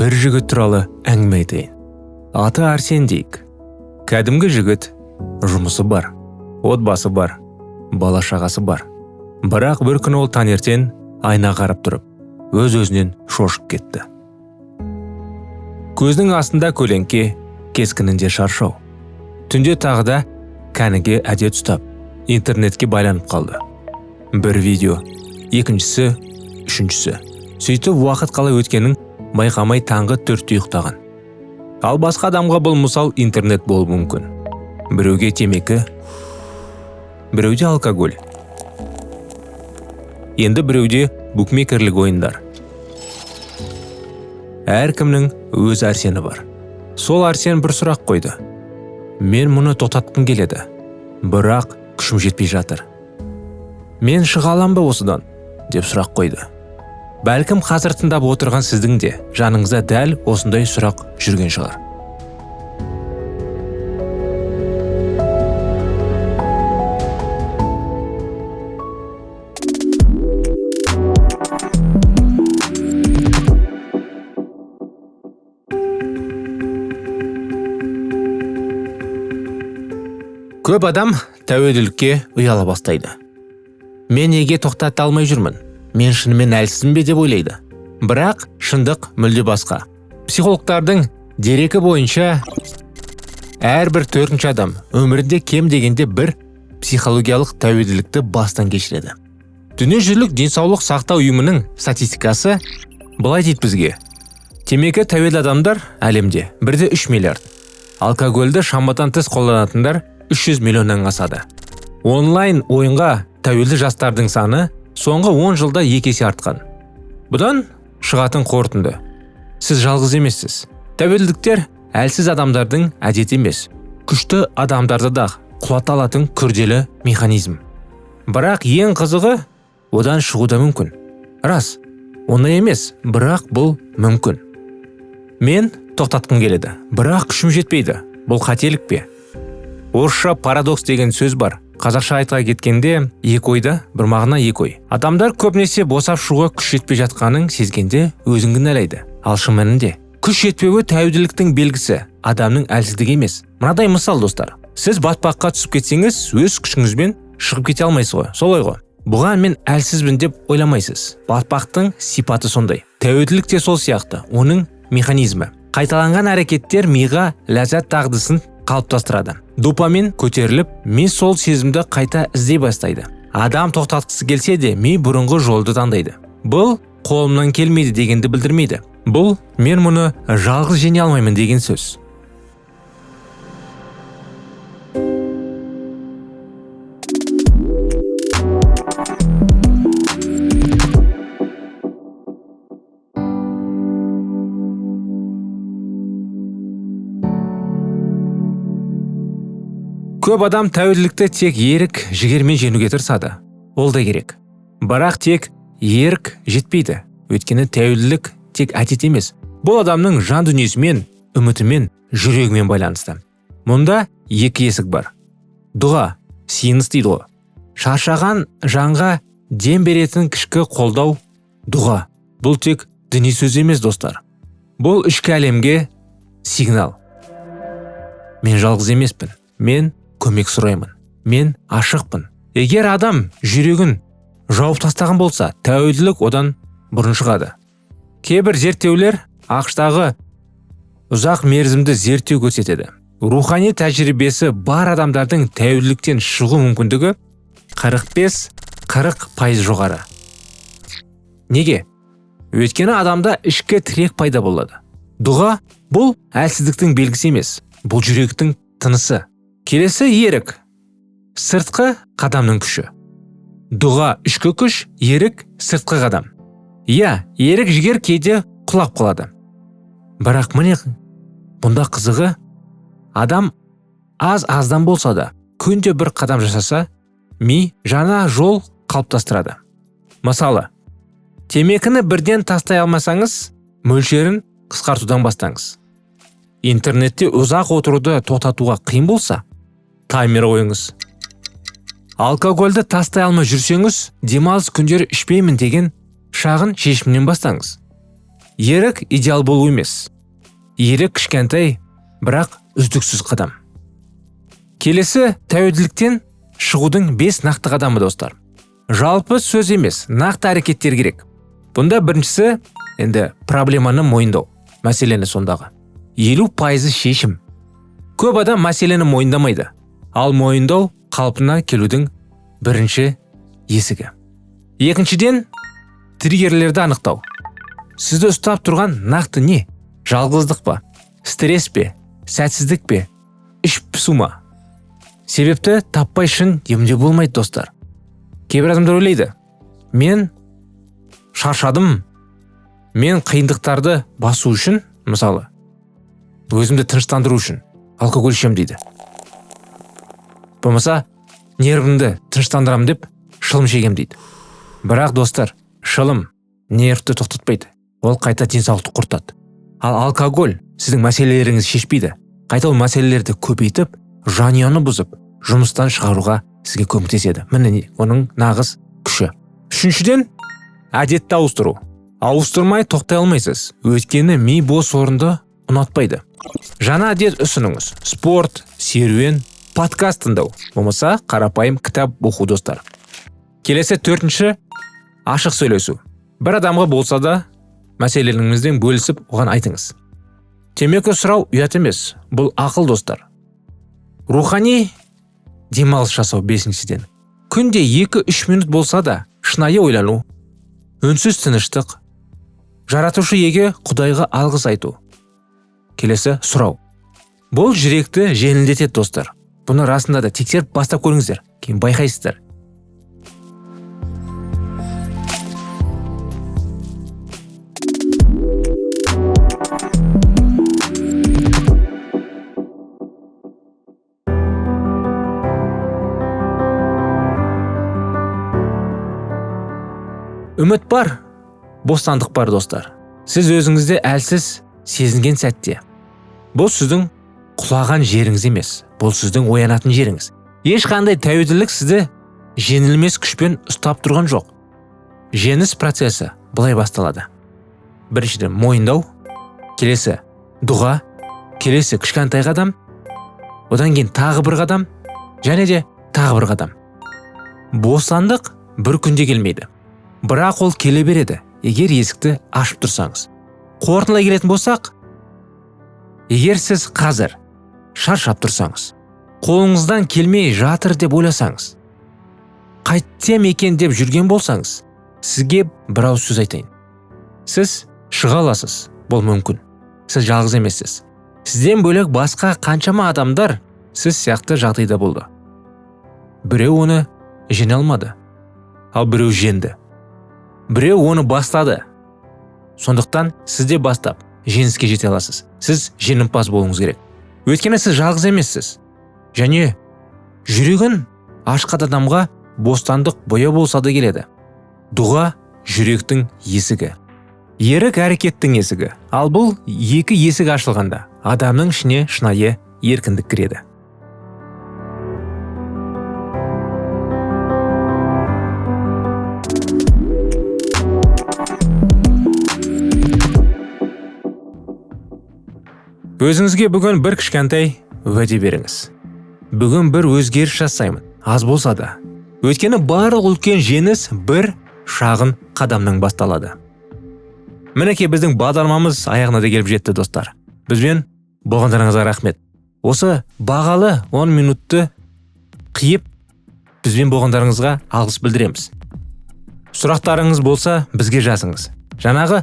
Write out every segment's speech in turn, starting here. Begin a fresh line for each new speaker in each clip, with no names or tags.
Бір жігіт туралы әңгіме айтайын. Аты Арсен дейік. Кәдімгі жігіт, жұмысы бар, отбасы бар, бала шағасы бар. Бірақ бір күні ол таңертең айна қарап тұрып, өз-өзінен шошып кетті. Көзінің астында көлеңке, кескінінде шаршау. Түнде тағы да кәніге әдет ұстап, интернетке байланып қалды. Бір видео, екіншісі, үшіншісі. Сөйтіп уақыт қалай өткенін байқамай таңғы 4-те ұйықтаған. Ал басқа адамға бұл мысал интернет болуы мүмкін. Біреуге темекі, біреуде алкоголь. Енді біреуде букмекерлік ойындар. Әркімнің өз Арсені бар. Сол Арсен бір сұрақ қойды. Мен мұны тоқтатқым келеді, бірақ күшім жетпей жатыр. Мен шыға алам ба осыдан? Деп сұрақ қойды. Бәлкім қазір тыңдап отырған сіздің де жаныңызда дәл осындай сұрақ жүрген шығар. Көп адам тәуелділікке ұяла бастайды. Мен неге тоқтата алмай жүрмін? Мен шынымен әлсізбін бе деп ойлайды. Бірақ шындық мүлде басқа. Психологтардың дерегі бойынша әрбір төртінші адам өмірінде кем дегенде бір психологиялық тәуелділікті бастан кешіреді. Дүниежүзілік денсаулық сақтау ұйымының статистикасы былай дейді бізге. Темекі тәуелді адамдар әлемде 1,3 миллиард. Алкогольді шамадан тыс қолданатындар 300 миллионнан асады. Онлайн ойынға тәуелді жастардың саны соңғы 10 жылда 2 есе артқан. Бұдан шығатын қорытынды: сіз жалғыз емессіз. Тәуелділіктер әлсіз адамдардың әдеті емес, күшті адамдарды да құлата алатын күрделі механизм. Бірақ ең қызығы, одан шығу да мүмкін. Рас, оңай емес, бірақ бұл мүмкін. Мен тоқтатқым келеді, бірақ күшім жетпейді. Бұл қателік пе? Орысша парадокс деген сөз бар. Қазақша айтқа кеткенде екі ойда бір мағына, екі ой. Адамдар көбінесе босап шығуға күш жетпей жатқанын сезгенде өзін кінәлайды. Ал шын мәнінде күш жетпеуі тәуелділіктің белгісі, адамның әлсіздігі емес. Мынадай мысал, достар. Сіз батпаққа түсіп кетсеңіз, өз күшіңізбен шығып кете алмайсыз ғой, солай ғой. Бұған мен әлсізбін деп ойламайсыз. Батпақтың сипаты сондай. Тәуелділік те сол сияқты, оның механизмі. Қайталанған әрекеттер миға ләззат дағдысын қалыптастырады. Допамин көтеріліп, ми сол сезімді қайта іздей бастайды. Адам тоқтатқысы келсе де, ми бұрынғы жолды таңдайды. Бұл қолымнан келмейді дегенді білдірмейді. Бұл мен мұны жалғыз жеңе алмаймын деген сөз. Көп адам тәуелділікті тек ерік жігермен жеңуге тырысады. Ол да керек. Бірақ тек ерік жетпейді. Өйткені тәуелділік тек әдет емес. Бұл адамның жан дүниесімен, үмітімен, жүрегімен байланысты. Мұнда екі есік бар. Дұға, сиыныс дейді ғой. Шаршаған жанға дем беретін кішкі қолдау дұға. Бұл тек діни сөз емес, достар. Бұл ішкі әлемге сигнал. Мен жалғыз емеспін. Мен көмек сұраймын. Мен ашықпын. Егер адам жүрегін жауып тастаған болса, тәуелділік одан бұрын шығады. Кейбір зерттеулер АҚШ-тағы ұзақ мерзімді зерттеу көрсетеді. Рухани тәжірибесі бар адамдардың тәуелділіктен шығу мүмкіндігі 45-40% жоғары. Неге? Өйткені адамда ішкі тірек пайда болады. Дұға бұл әлсіздіктің белгісі емес, бұл жүректің тынысы. Келесі ерік. Сыртқы қадамның күші. Дұға ішкі күш, ерік сыртқы қадам. Иә, ерік жігер кейде құлап қалады. Бірақ міне бұнда қызығы, адам аз-аздан болса да күнде бір қадам жасаса, ми жаңа жол қалыптастырады. Мысалы, темекіні бірден тастай алмасаңыз, мөлшерін қысқартудан бастаңыз. Интернетте ұзақ отыруды тоқтатуға қиын болса, таймер қойыңыз. Алкогольді тастай алмай жүрсеңіз, демалыс күндері ішпеймін деген шағын шешімнен бастаңыз. Ерік идеал болу емес. Ерік кішкентай, бірақ үздіксіз қадам. Келесі тәуелділіктен шығудың 5 нақты қадамы, достар. Жалпы сөз емес, нақты әрекеттер керек. Бұнда біріншісі, енді проблеманы мойындау. Мәселені сондағы. 50% шешім. Көп адам мәселені мойындамайды. Ал мойындау қалпына келудің бірінші есігі. Екіншіден, триггерлерді анықтау. Сізді ұстап тұрған нақты не? Жалғыздық па? Стресс пе? Сәтсіздік пе? Іш пысу ма? Себепті таппай шын емдеу болмайды, достар. Кейбір адамдар ойлайды, мен шаршадым, мен қиындықтарды басу үшін, мысалы, өзімді тыныштандыру үшін алкоголь ішемін дейді. Болмаса, нервімді тыныштандырамын деп шылым шегемін дейді. Бірақ, достар, шылым нервті тоқтатпайды. Ол қайта денсаулықты құртады. Ал алкоголь сіздің мәселелеріңізді шешпейді. Қайта ол мәселелерді көбейтіп, жанұяны бұзып, жұмыстан шығаруға сізге көмектеседі. Міне оның нағыз күші. Үшіншіден, әдетті ауыстыру. Ауыстырмай тоқтай алмайсыз. Өйткені ми бос орынды ұнатпайды. Жаңа әдет ұсыныңыз. Спорт, серуен, подкаст тыңдау, болмаса қарапайым кітап оқу, достар. Келесі төртінші, ашық сөйлесу. Бір адамға болса да мәселелеріңізбен бөлісіп, оған айтыңыз. Темекі сұрау ұят емес, бұл ақыл, достар. Рухани демалыс жасау бесіншіден. Күнде 2-3 минут болса да шынайы ойлану, үнсіз тыныштық, жаратушы иеге Құдайға алғыс айту. Келесі сұрау. Бұл жүректі жеңілдетеді, достар. Бұны расында да тексеріп бастап көріңіздер, кейін байқайсыздар. Үміт бар, бостандық бар, достар. Сіз өзіңізді әлсіз сезінген сәтте, бұл сіздің құлаған жеріңіз емес, бұл сіздің оянатын жеріңіз. Ешқандай тәуелділік сізді жеңілмес күшпен ұстап тұрған жоқ. Жеңіс процесі былай басталады. Біріншіден, мойындау, келесі дұға, келесі кішкентай қадам, одан кейін тағы бір қадам, және де тағы бір қадам. Бостандық бір күнде келмейді. Бірақ ол келе береді, егер есікті ашып тұрсаңыз. Қорытындылай келетін болсақ, егер сіз қазір шаршап тұрсаңыз, қолыңыздан келмей жатыр деп ойласаңыз, қайтсем екен деп жүрген болсаңыз, сізге бір ауыз сөз айтайын. Сіз шыға аласыз, бұл мүмкін. Сіз жалғыз емессіз. Сізден бөлек басқа қаншама адамдар сіз сияқты жағдайда болды. Біреу оны жеңе алмады, ал біреу жеңді. Біреу оны бастады. Сондықтан сіз де бастап жеңіске жете аласыз. Сіз жеңімпаз болуыңыз керек. Өйткені сіз жалғыз емессіз. Және жүрегін ашқан адамға бостандық боя болса да келеді. Дұға жүректің есігі. Ерік әрекеттің есігі. Ал бұл екі есік ашылғанда адамның ішіне шынайы еркіндік кіреді. Өзіңізге бүгін бір кішкентай уәде беріңіз. Бүгін бір өзгеріс жасаймын, аз болса да. Өйткені барлық үлкен жеңіс бір шағын қадамнан басталады. Мінекей біздің бағдарламамыз аяғына да келіп жетті, достар. Бізбен болғандарыңызға рахмет. Осы бағалы 10 минутты қиып, бізбен болғандарыңызға алғыс білдіреміз. Сұрақтарыңыз болса, бізге жазыңыз. Жаңағы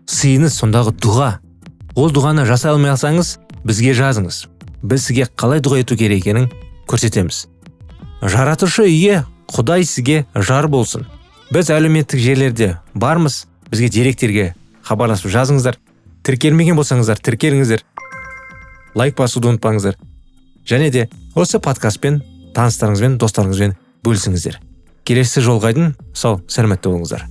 сыйыңыз, сондағы дұға. Ол дұғаны жасай алмай алсаңыз, бізге жазыңыз. Біз сізге қалай дұға ету керек екенін көрсетеміз. Жаратушы ие, Құдай сізге жар болсын. Біз әлеуметтік желілерде бармыз. Бізге директерге хабарласып жазыңыздар. Тіркелмеген болсаңыздар, тіркеліңіздер. Лайк басуды ұмытпаңыздар. Және де осы подкастпен таныстарыңызбен, достарыңызбен бөлісіңіздер. Келесі жолға дейін сау, сәлеметті болыңыздар.